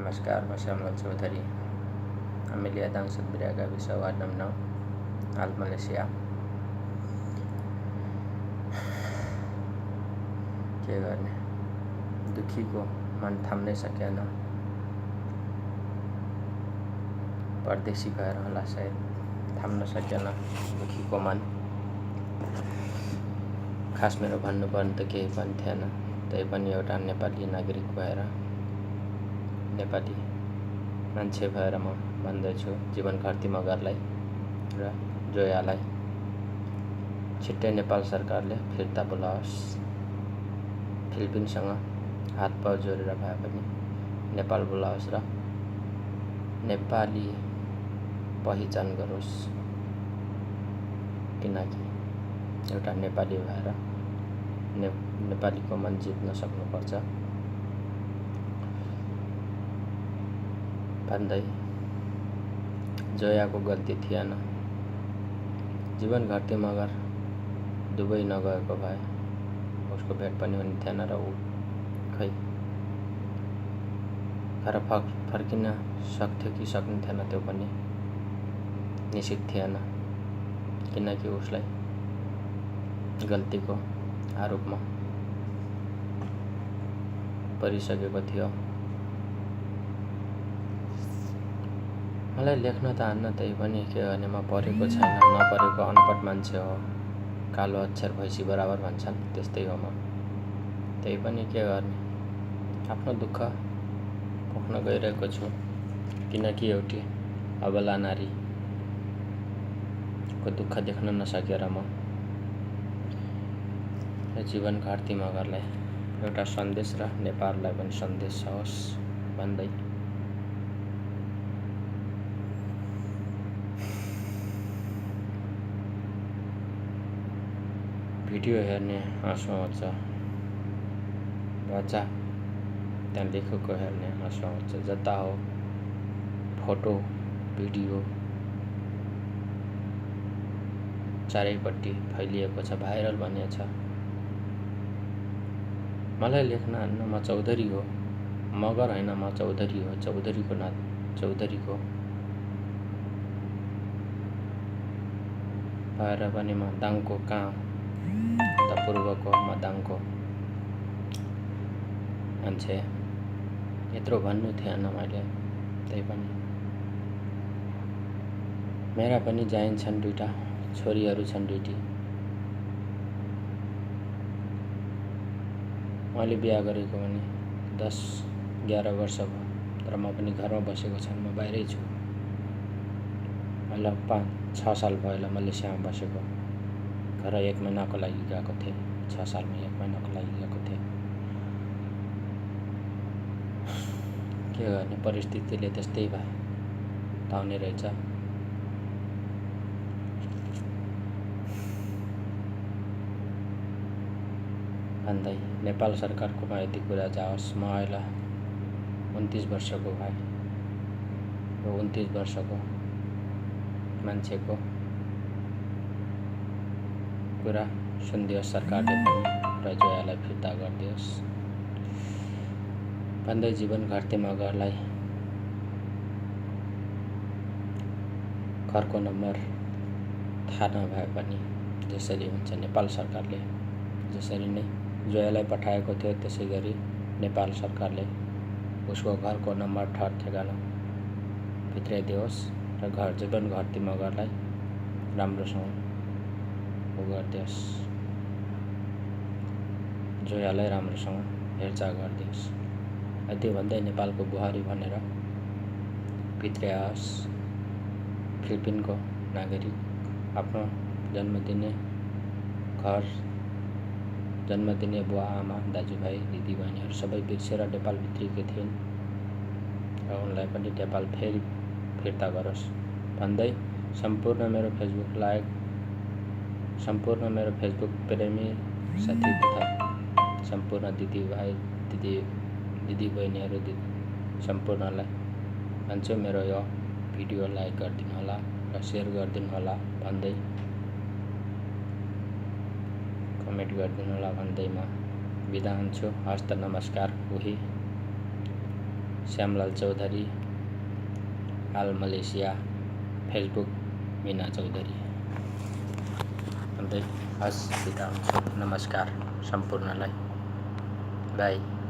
नमस्कार, म श्यामल चौधरी। अमेलिया दाङसुत बिरा गाविस वार्ड नम्बर 9, हाल मलेसिया। के गर्ने, दुखीको मन थाम्नै सकेन। परदेशी भएर होला सायद थाम्न सकेन दुखीको मन। खास मेरो भन्नुपर्ने त केही पनि थिएन, तैपनि एउटा नेपाली नागरिक भएर, नेपाली मान्छे भएर म भन्दैछु जीवन घरती मगरलाई र जोयालाई छिट्टै नेपाल सरकारले फिर्ता बोलाओस्। फिलिपिनसँग हात पाउ जोडेर भए पनि नेपाल बोलाओस् र नेपाली पहिचान गरोस्। किनकि एउटा नेपाली भएर नेपालीको मन जित्न सक्नुपर्छ भन्दै जोयाको गल्ती थिएन। जीवन घरती मगर दुबई नगएको भए उसको भेट पनि हुने थिएन र ऊ खै घर फर्किन सक्थ्यो कि सक्ने थिएन त्यो पनि निश्चित थिएन। किनकि उसलाई गल्तीको आरोपमा परिसकेको थियो। मलाई लेख्न त आन्न, त्यही पनि के गर्ने, म पढेको छैन, नपढेको अनपढ मान्छे हो। कालो अक्षर भैँसी बराबर भन्छन्, त्यस्तै हो म। त्यही पनि के गर्ने, आफ्नो दुःख पोख्न गइरहेको छु। किनकि एउटी अबला नारीको दुःख देख्न नसकेर म जीवन घरती मगरलाई एउटा सन्देश र नेपाललाई पनि सन्देश होस् भन्दै भिडियो हेर्ने हाँसो आउँछ, बच्चा त्यहाँ लेखेको हेर्ने हाँसो आउँछ। जता हो फोटो भिडियो चारैपट्टि फैलिएको छ, भाइरल बनिएको छ। मलाई लेख्न आन्न, म चौधरी हो, मगर होइन, म चौधरी हो। चौधरीको भएर पनि म दाङको कहाँ त पूर्वको, म दाङको मान्छे। यत्रो भन्नु थिएन मैले, त्यही पनि मेरा पनि जाइन छन्, दुईटा छोरीहरू छन्, दुईटी। मैले बिहा गरेको पनि 10-11 वर्ष भयो, तर म पनि घरमा बसेको छैन, म बाहिरै छु। अहिले 5-6 साल भयो होला मलेसियामा बसेको। घर 1 महिनाको लागि गएको थिएँ, 6 सालमा 1 महिनाको लागि गएको थिएँ। के गर्ने, परिस्थितिले त्यस्तै ताउने रहेछ। भन्दै नेपाल सरकारकोमा यति कुरा जाओस्। म अहिले 29 वर्षको भए र 29 वर्षको मान्छेको कुरा सुनिदियोस् सरकारले पनि र जोयालाई फिर्ता गरिदियोस् भन्दै जीवन घरती मगरलाई घरको नम्बर थाहा नभए पनि जसरी हुन्छ नेपाल सरकारले जसरी नै जोयालाई पठाएको थियो त्यसै गरी नेपाल सरकारले उसको घरको नम्बर ठहर ठेगाना भित्राइदियोस् र जीवन घरती मगरलाई राम्रोसँग गरिदियोस्, जोयालाई राम्रोसँग हेरचाह गरिदियोस्। यति भन्दै नेपालको बुहारी भनेर भित्र्याओस्। फिलिपिनको नागरिक आफ्नो जन्म दिने बुवा आमा दाजुभाइ दिदीबहिनीहरू सबै बिर्सेर नेपाल भित्रिएकी थिइन् र उनलाई पनि नेपाल फेरि फिर्ता गरोस् भन्दै सम्पूर्ण मेरो फेसबुक प्रेमी साथी तथा सम्पूर्ण दिदीभाइ दिदीबहिनीहरू सम्पूर्णलाई भन्छु, मेरो यो भिडियो लाइक गरिदिनु होला र सेयर गरिदिनु होला भन्दै कमेन्ट गरिदिनु होला भन्दै म बिदा हुन्छु। हस्त नमस्कार। उही श्यामलाल चौधरी, हाल मलेसिया, फेसबुक मीना चौधरी भन्दै हस् बिदा हुन्छु। नमस्कार सम्पूर्णलाई। बाई।